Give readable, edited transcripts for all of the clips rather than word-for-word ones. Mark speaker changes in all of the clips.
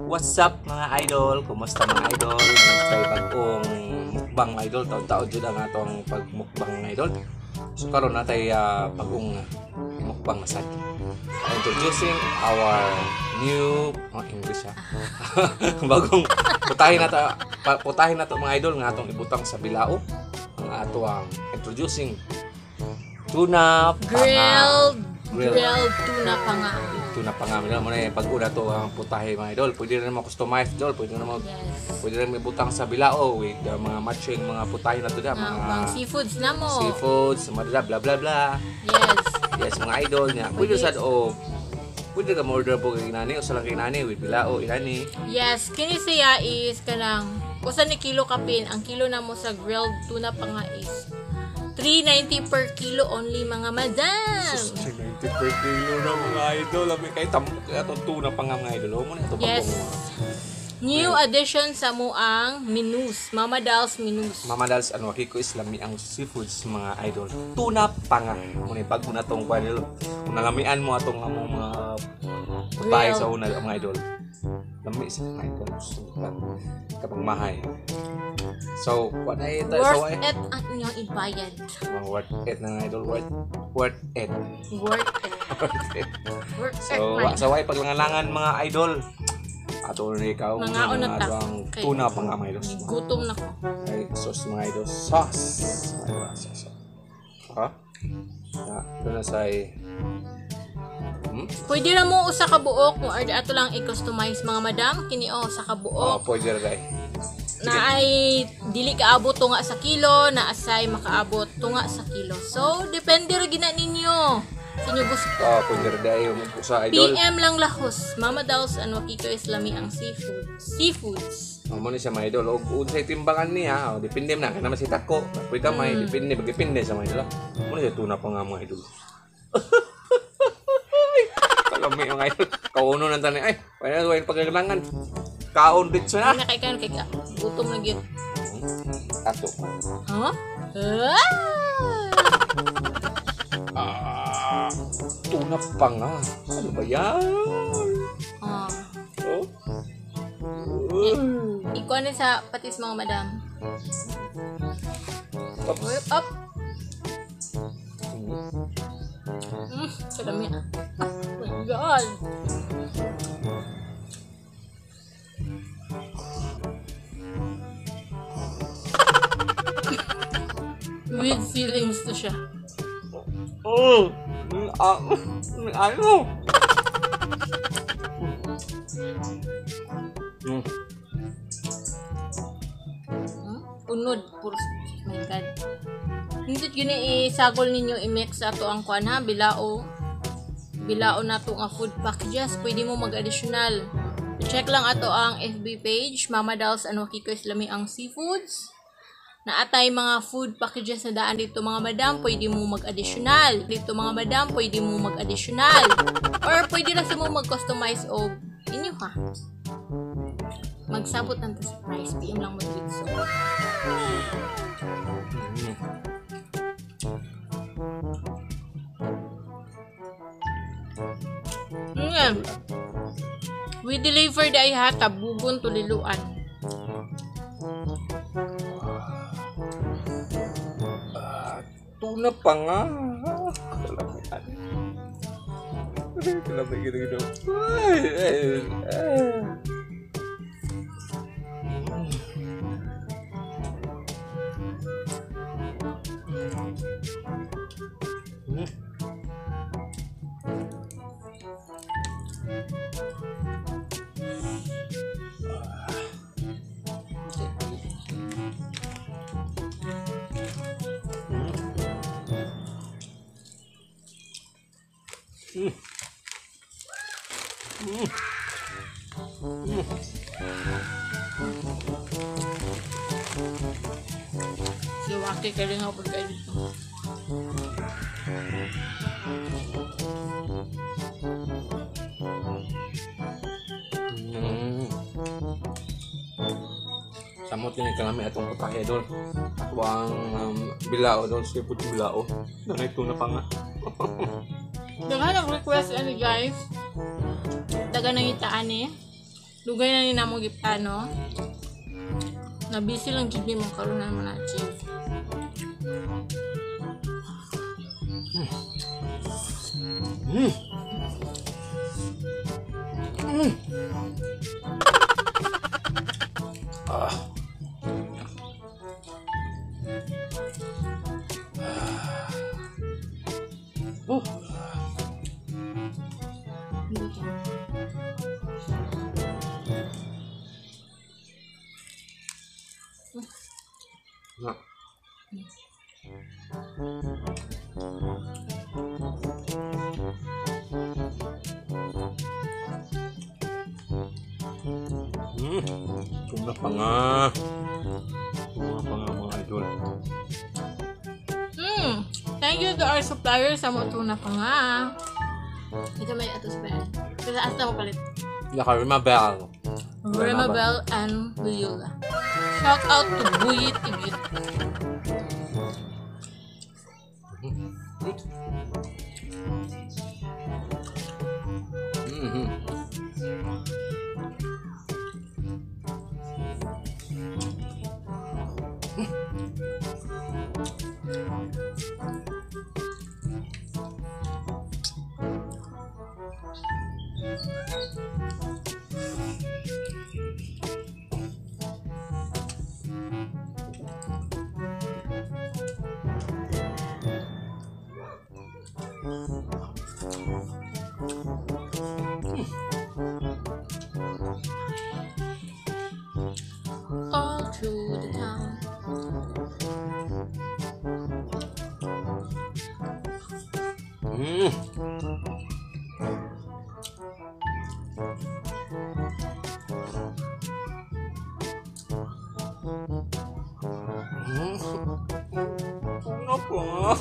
Speaker 1: What's up, mga idol? Kumusta, mga idol? Sa bagong mukbang, mga idol, taon-taon jud ang atong pagmukbang, mga idol. So karon natay bagong mukbang na sad. Introducing our new, oh, English ha. Bagong putahe na to, mga idol, nga atong ibutang sa bilao. Ang ato ang introducing tuna panga.
Speaker 2: Grilled,
Speaker 1: Grilled.
Speaker 2: grilled tuna panga.
Speaker 1: Tuna panga mo na pag una to ang putahe, mga idol. Pwede na naman customize, idol, pwede na naman pwede na ibutang sa bilao with mga matching mga putahe na to da,
Speaker 2: Mga
Speaker 1: mga
Speaker 2: ubang seafoods na mo.
Speaker 1: Seafoods, mga blah blah blah blah. Yes, mga idol niya. Pwede sad o pwede ka mo-order po kay inani o sa lang kay inani with bilao inani.
Speaker 2: Yes, kini siya is kanang usa ni kilo kapin. Ang kilo na mo sa grilled tuna panga is 390 per kilo only, mga madam.
Speaker 1: Sus, 90 per kilo na, mga idol. Lami kay tambok kay atong tuna panga, mga idol. Mo na ito.
Speaker 2: Yes. New addition sa mo ang menus, Mama Dolls menus.
Speaker 1: Mama Dals ano Akiko is lami ang seafoods, mga idol. Tuna panga. Mo ni bago na tong kwan idol. Kung nalamian mo atong among mga putahe sa una, mga idol. Lami sa mga idol. Kapag mahay. So, what ay ito sa
Speaker 2: Worth
Speaker 1: way?
Speaker 2: it ang inyong ibayad.
Speaker 1: Mga worth it na, mga idol. Worth worth it.
Speaker 2: Worth it.
Speaker 1: Worth it.
Speaker 2: Worth it.
Speaker 1: So,
Speaker 2: Man.
Speaker 1: sa way paglangalangan, mga idol. Ato na ikaw
Speaker 2: Mga una ta.
Speaker 1: ang
Speaker 2: Okay.
Speaker 1: tuna panga, mga idol.
Speaker 2: Gutom na ko.
Speaker 1: Ay, sauce, mga idol. Sauce. Mga idol, sauce. Ha? Na, ito na sa
Speaker 2: Pwede na mo usa ka buok kung order ato lang i-customize, mga madam, kini oh usa ka
Speaker 1: Oh,
Speaker 2: buok.
Speaker 1: pwede rin ay.
Speaker 2: Na ay dili kaabot tunga sa kilo, na asay makaabot tunga sa kilo. So depende ra gina ninyo sa inyo gusto.
Speaker 1: Oh, pwede rin ay. Sa idol.
Speaker 2: PM lang lahos. Mama Dolls and Wakiko is lami ang seafood. Seafoods.
Speaker 1: Oh, mo ni siya, mga idol. Og unsay timbangan niya, oh, depende na kay naman si tako. Pwede gamay, depende, depende sa mga idol. Mo ni siya tuna pa nga, mga idol. Kalami, mga idol. Kauno nang tani. Ay, wala na pagkalangan. Kaon dito na.
Speaker 2: Na kay kan kay ka. Gutom na gyud.
Speaker 1: Ato.
Speaker 2: Huh? Ah!
Speaker 1: Ah, tuna pa nga. Ano ba yan?
Speaker 2: Ah.
Speaker 1: Oh.
Speaker 2: Ikuha na sa patis, mga madam.
Speaker 1: Oops.
Speaker 2: Whip up. Kalami ah. Oh my God. With feelings to siya.
Speaker 1: Oh! Ah, ano?
Speaker 2: Unod. Puro, oh my God. Nindot yun isagol ninyo i-mix ato ang kuan ha, bilao. Bilao na to nga food packages. Pwede mo mag-additional. Check lang ato ang FB page, Mama Dolls and Wakiko is lami ang seafoods. Naatay mga food packages na daan dito, mga madam, pwede mo mag-additional. Dito, mga madam, pwede mo mag-additional. Or pwede lang sa mo mag-customize og inyo ha. Magsabot ng ta sa price, PM lang mo dito. Mm. We deliver the ha, Tabugon to Liloan.
Speaker 1: Ah, tuna pa nga. Kalamian. Kalami gitu gitu. Ay, ay, ay.
Speaker 2: Si Waki kalingaw pagkain dito.
Speaker 1: Samot yun yung kalami atong putahe, idol. Ako ang bilao doon, seafood bilao. Nanay tuna pa nga.
Speaker 2: Daghan ang request ano guys. Daga nang itaan eh. Dugay na ni namo giplano. Na busy lang jud mi mong karon na mo na achieve.
Speaker 1: Ah. Oh. Na. Tuna pa nga. Tuna pa nga, mga idol.
Speaker 2: Thank you to our suppliers sa mo tuna pa nga. Ito may atos pa yan. Kasi asta mo palit.
Speaker 1: Laka Rimabel.
Speaker 2: Rimabel and Loyola. Shout out to Buyit Ibit. All through the town.
Speaker 1: Tuna pa.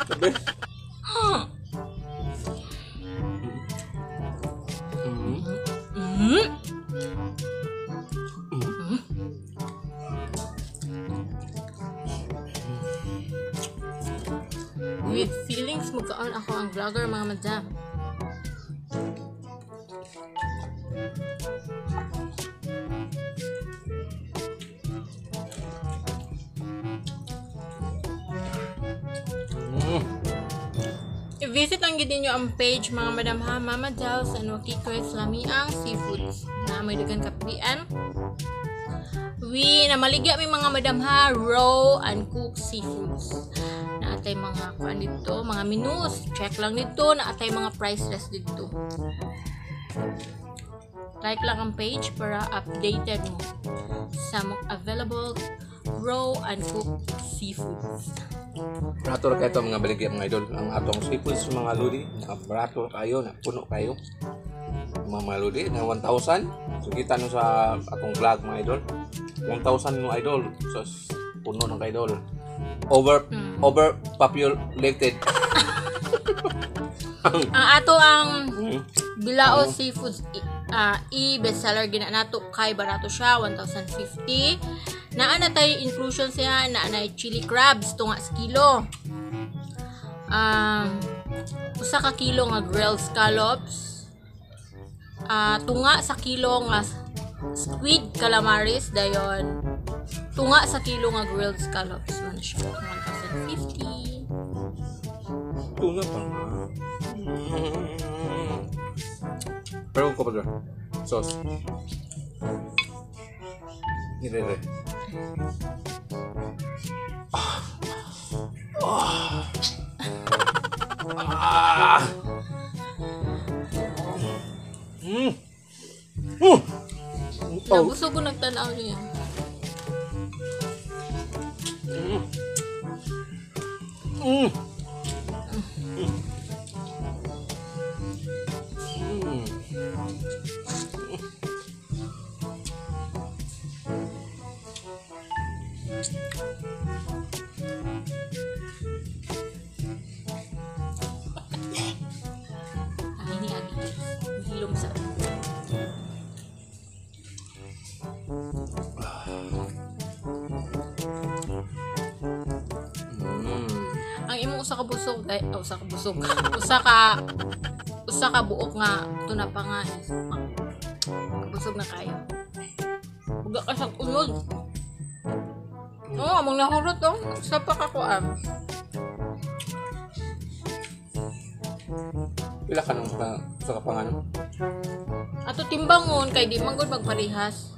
Speaker 1: Sabi.
Speaker 2: With feelings, magkaon ako ang vlogger, mga madam. I-visit ang gid ninyo ang page, mga madam ha, Mama Dels and Wakikoy Lamiang Seafoods. Na may dagan kapian. We namaligya mi, mga madam ha, raw and cooked seafoods. Naatay mga kuan dito, mga menus. Check lang dito, naatay mga priceless dito. Like lang ang page para updated mo sa mga available raw and cooked seafoods.
Speaker 1: Barato ra kayo ito, mga baligya, mga idol. Ang atong seafoods, mga lodi, na barato kayo, na puno kayo. Mga lodi, na 1,000. So kita no sa atong vlog, mga idol. 1,000 no, idol. So puno ng idol. Overpopulated.
Speaker 2: Ang ato ang Bilao Seafoods i-bestseller gina nato kay barato siya, 1,050. Naa na tayo inclusion siya, naa na chili crabs tunga sa kilo. Usa ka kilo nga grilled scallops. Tunga sa kilo nga squid calamaris dayon. Tunga sa kilo nga grilled scallops man siya, 1,050.
Speaker 1: Tuna pa nga. Pero ko pa dyan. Sauce. Nire-re. Ah. Ah. Ah. Mm. Mm. Oh.
Speaker 2: Nabusog ko nagtanaw niya.
Speaker 1: Mm. Mm.
Speaker 2: Ay, ni Agi. Hilom sa. Ang imong usa ka busog ay oh, usa ka busog. Usa ka buok nga tuna pa nga is Busog na kayo. Buga ka sa unod. Oo, among nahurot oh. Sa pa ka kuan.
Speaker 1: Pila ka nung sa kapangano?
Speaker 2: Ato timbangon kay di man gud magparehas.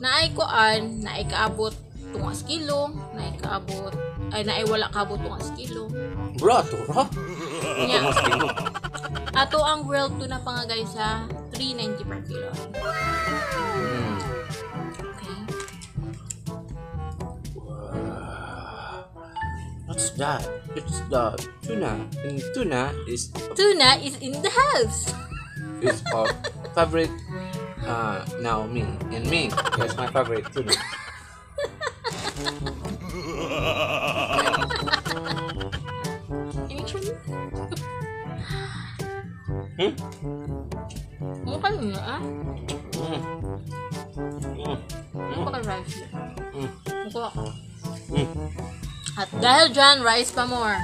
Speaker 2: Naay kuan, naay kaabot tungas kilo, naay kaabot ay naay wala kaabot tungas kilo.
Speaker 1: Bra, to ra.
Speaker 2: Nya,
Speaker 1: Tungas kilo.
Speaker 2: ato ang world tuna pa nga guys sa 390 per kilo. Okay.
Speaker 1: What's that? It's the tuna. And tuna is
Speaker 2: Tuna is in the house.
Speaker 1: is our favorite now me. And me is my favorite tuna.
Speaker 2: Ini siya.
Speaker 1: Hmm?
Speaker 2: Mukha na ah.
Speaker 1: Mm. Mm.
Speaker 2: Mukha ka rice. Mukha ka. At dahil dyan, rice pa more.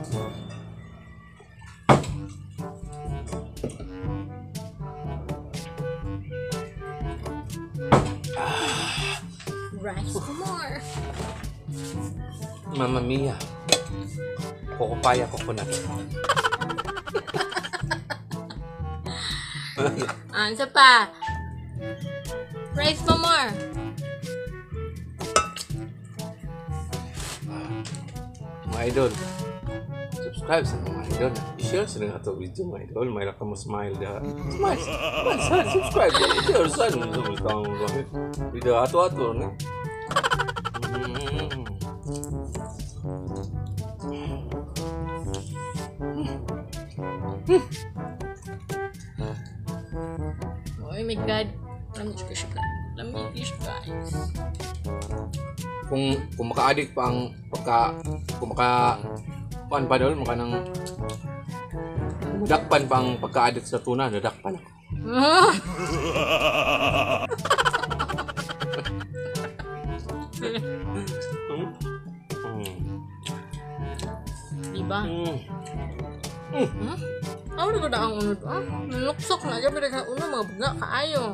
Speaker 2: Ito. Rice pa more.
Speaker 1: Mamma mia. Kukupaya coconut.
Speaker 2: Ah, isa pa. Rice pa more.
Speaker 1: Mga idol, subscribe sa mga idol. I-share sa nga ato video mga idol. May ka mo smile da. Smile, smile, smile, subscribe. I-share sa video ato-ato na.
Speaker 2: Oh my God. Lamig ko siya. Lamig siya, guys.
Speaker 1: Kung maka-addict pa ang pagka kung maka kuan pa dol maka nang dakpan pa ang pagka-addict sa tuna, nadakpan ako.
Speaker 2: Diba?
Speaker 1: Mm.
Speaker 2: Hmm? Ako na ang unod ah. Nanuksok na gabi ka uno mga buga kaayo.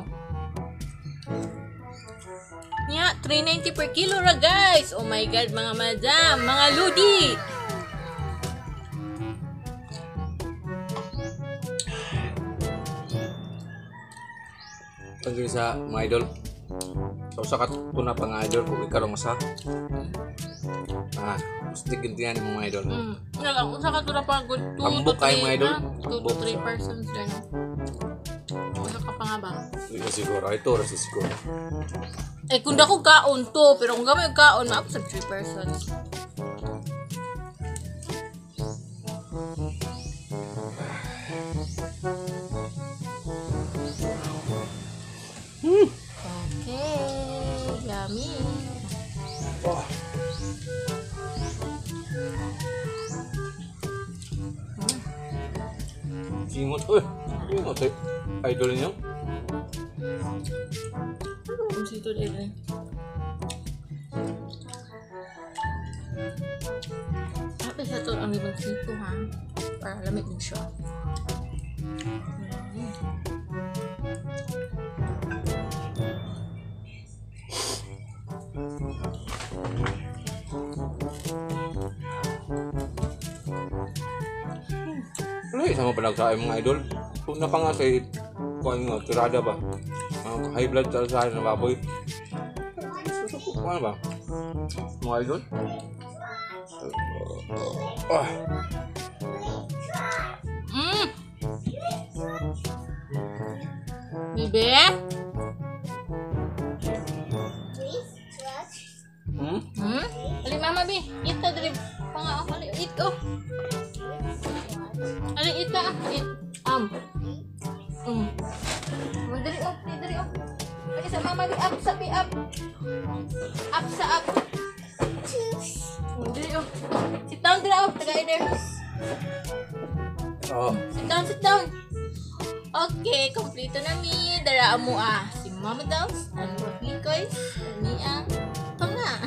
Speaker 2: Nya, 390 per kilo ra guys. Oh my God, mga madam, mga ludi.
Speaker 1: Pag sa mga idol, sa usa ka tuna pa nga idol kung ikaw usa. Stick gintian ni mga idol.
Speaker 2: Nga usa ka tuna pa good 2 to
Speaker 1: Tambok kayo,
Speaker 2: 3
Speaker 1: mga idol.
Speaker 2: 2 to
Speaker 1: Tambok
Speaker 2: 3
Speaker 1: sa-
Speaker 2: persons din. Usa ka pa nga ba?
Speaker 1: Di ka siguro, ito ra siguro.
Speaker 2: Eh kung dako kaon to, pero kung gamay kaon, maabot sa 3 persons. Okay, yummy.
Speaker 1: Oh. Singot, uy. Singot eh. Idol niyo.
Speaker 2: Ano sito dito? Happy sa to ang ibang sito ha. Para lamig din siya.
Speaker 1: Ano isa mo pa mga idol? Kung na pa nga sa kuan nga, tirada ba? Ang high blood sa sa na baboy. Ano ba? Mga idol? Ah.
Speaker 2: Mm. Bebe?
Speaker 1: Hmm?
Speaker 2: Hmm? Ali mama bi, eat na diri pa nga oh. Ali eat oh. Ali eat na ah. Eat. Diri oh, diri oh. Ali sa mama bi up sa bi up. Up sa up. Diri oh. Sit down diri oh, taga there.
Speaker 1: Oh.
Speaker 2: Sit down, sit down. Okay, kompleto na mi. Dara mo ah. Si Mama Dolls, ang Likoy, ni ang panga.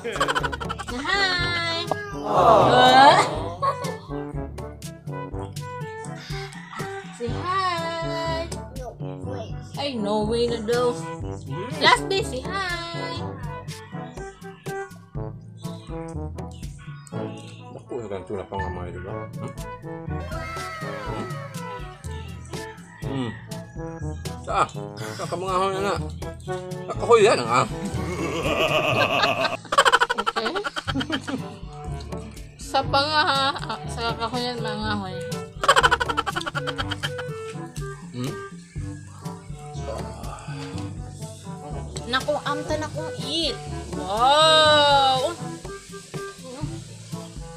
Speaker 2: Hi! Oh. Say hi!
Speaker 3: No, wait.
Speaker 2: Ay, no way na daw. Last day, say hi!
Speaker 1: Naku, yung tuna pa nga mga idol. Ah. Hmm? Hmm. Sa, sa kamangahoy na na. Nakahoy yan ah.
Speaker 2: Okay. Sa pangaha, sa kakahuyan mga hoy.
Speaker 1: Hmm?
Speaker 2: Nakong amta na kong eat. Wow!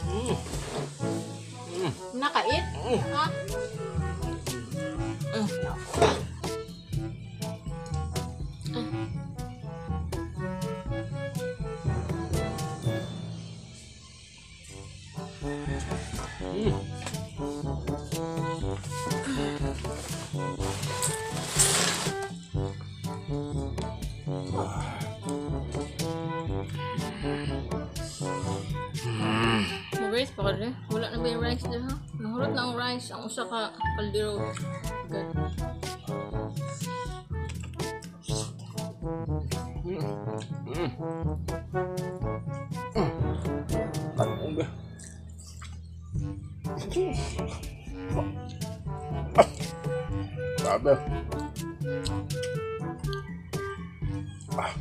Speaker 1: Mm. Mm.
Speaker 2: Naka-eat?
Speaker 1: Mm.
Speaker 2: Ha? Mm.
Speaker 1: Mm.
Speaker 2: Mag-rice pa ka rin. Wala na ba yung rice dyan, ha? Nahurot na ang rice. Ang usa ka kaldero. Good.
Speaker 1: Mm. Mm. Kanon ba? Grabe. Ah.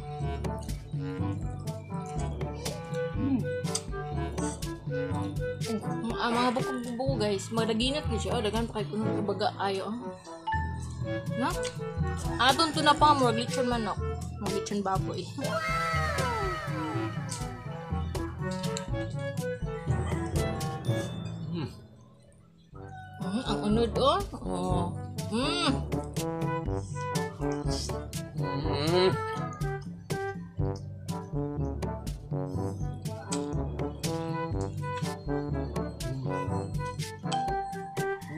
Speaker 2: Oh, ang mga bukog-bukog guys, magdaginat gyud siya. Oh, daghan pa kay kuno baga ayo. Ah. No? Aton to na pa murag lechon manok, murag lechon baboy.
Speaker 1: Mm.
Speaker 2: Ang unod oh. Oh. Mm.
Speaker 1: Mm.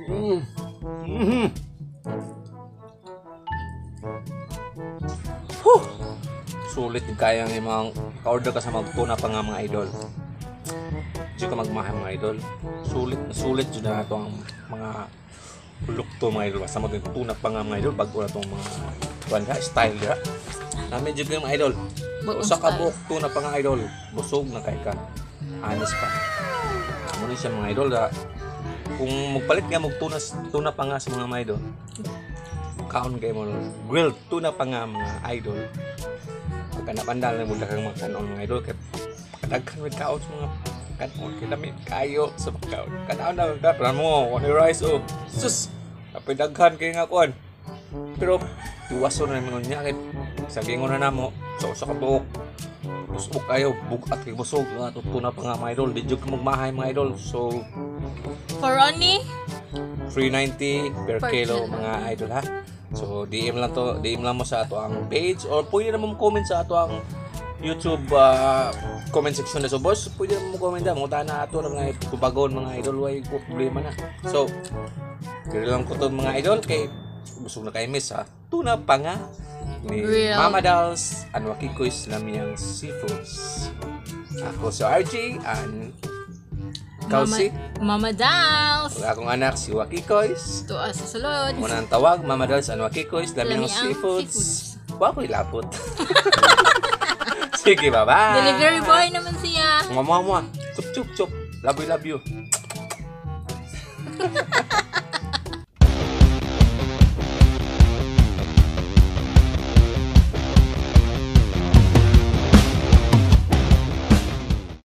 Speaker 1: Mm. Mm. Huh! Sulit din kaya ng mga ka-order ka sa magtuna pa nga mga idol. Di ka magmahal mga idol. Sulit na sulit jud na ito ang mga lukto mga idol. Basta magtuna pa nga mga idol bago na itong mga kuan ha, style dira. Namin jud mga idol.
Speaker 2: Bagong
Speaker 1: Usa ka
Speaker 2: style.
Speaker 1: buok tuna pa nga idol. Busog na kay ka. Anis pa. Amo ni siya mga idol. Ha. Kung magpalit nga og tuna, tuna pa nga sa mga idol. Kaon kay mo grilled tuna pa nga mga idol. Pagka napandal na mo daghang mga kanon mga idol kay kadaghan med kaon sa mga kanon kay lami kayo sa pagkaon. Kanaon na ka mo kuan rice oh. Sus. Apay daghan kay nga kuan. Pero iwason na naman niya kay sa gingon na namo sa usa ka buok. Busog kayo, bugat kay busog nga tuna pa nga mga idol. Di jud ka magmahay mga idol. So
Speaker 2: For Ronnie,
Speaker 1: 390 per
Speaker 2: Per
Speaker 1: kilo
Speaker 2: kilo.
Speaker 1: mga idol ha. So DM lang to, DM lang mo sa ato ang page or pwede naman comment sa ato ang YouTube comment section na so boss, pwede naman mo comment da, mga na ato na mga tubagon mga idol, way ko problema na. So dili lang ko to mga idol kay busog na kay miss ha. Tuna pa nga ni
Speaker 2: Grilled.
Speaker 1: Mama Dals and Wakikoy Lamiyang Seafoods. Ako si RJ and ikaw si
Speaker 2: Mama Dals.
Speaker 1: ang akong anak si Wakikoys.
Speaker 2: Ito sa sulod.
Speaker 1: Muna ang tawag, Mama Dals and Wakikoy, Lamiyang
Speaker 2: Lamiang
Speaker 1: Seafoods.
Speaker 2: Seafoods.
Speaker 1: Wa ko'y lapot. Sige, bye-bye.
Speaker 2: Delivery boy naman siya.
Speaker 1: Mua, mua, mua. Chup, chup, chup. Love you, love you.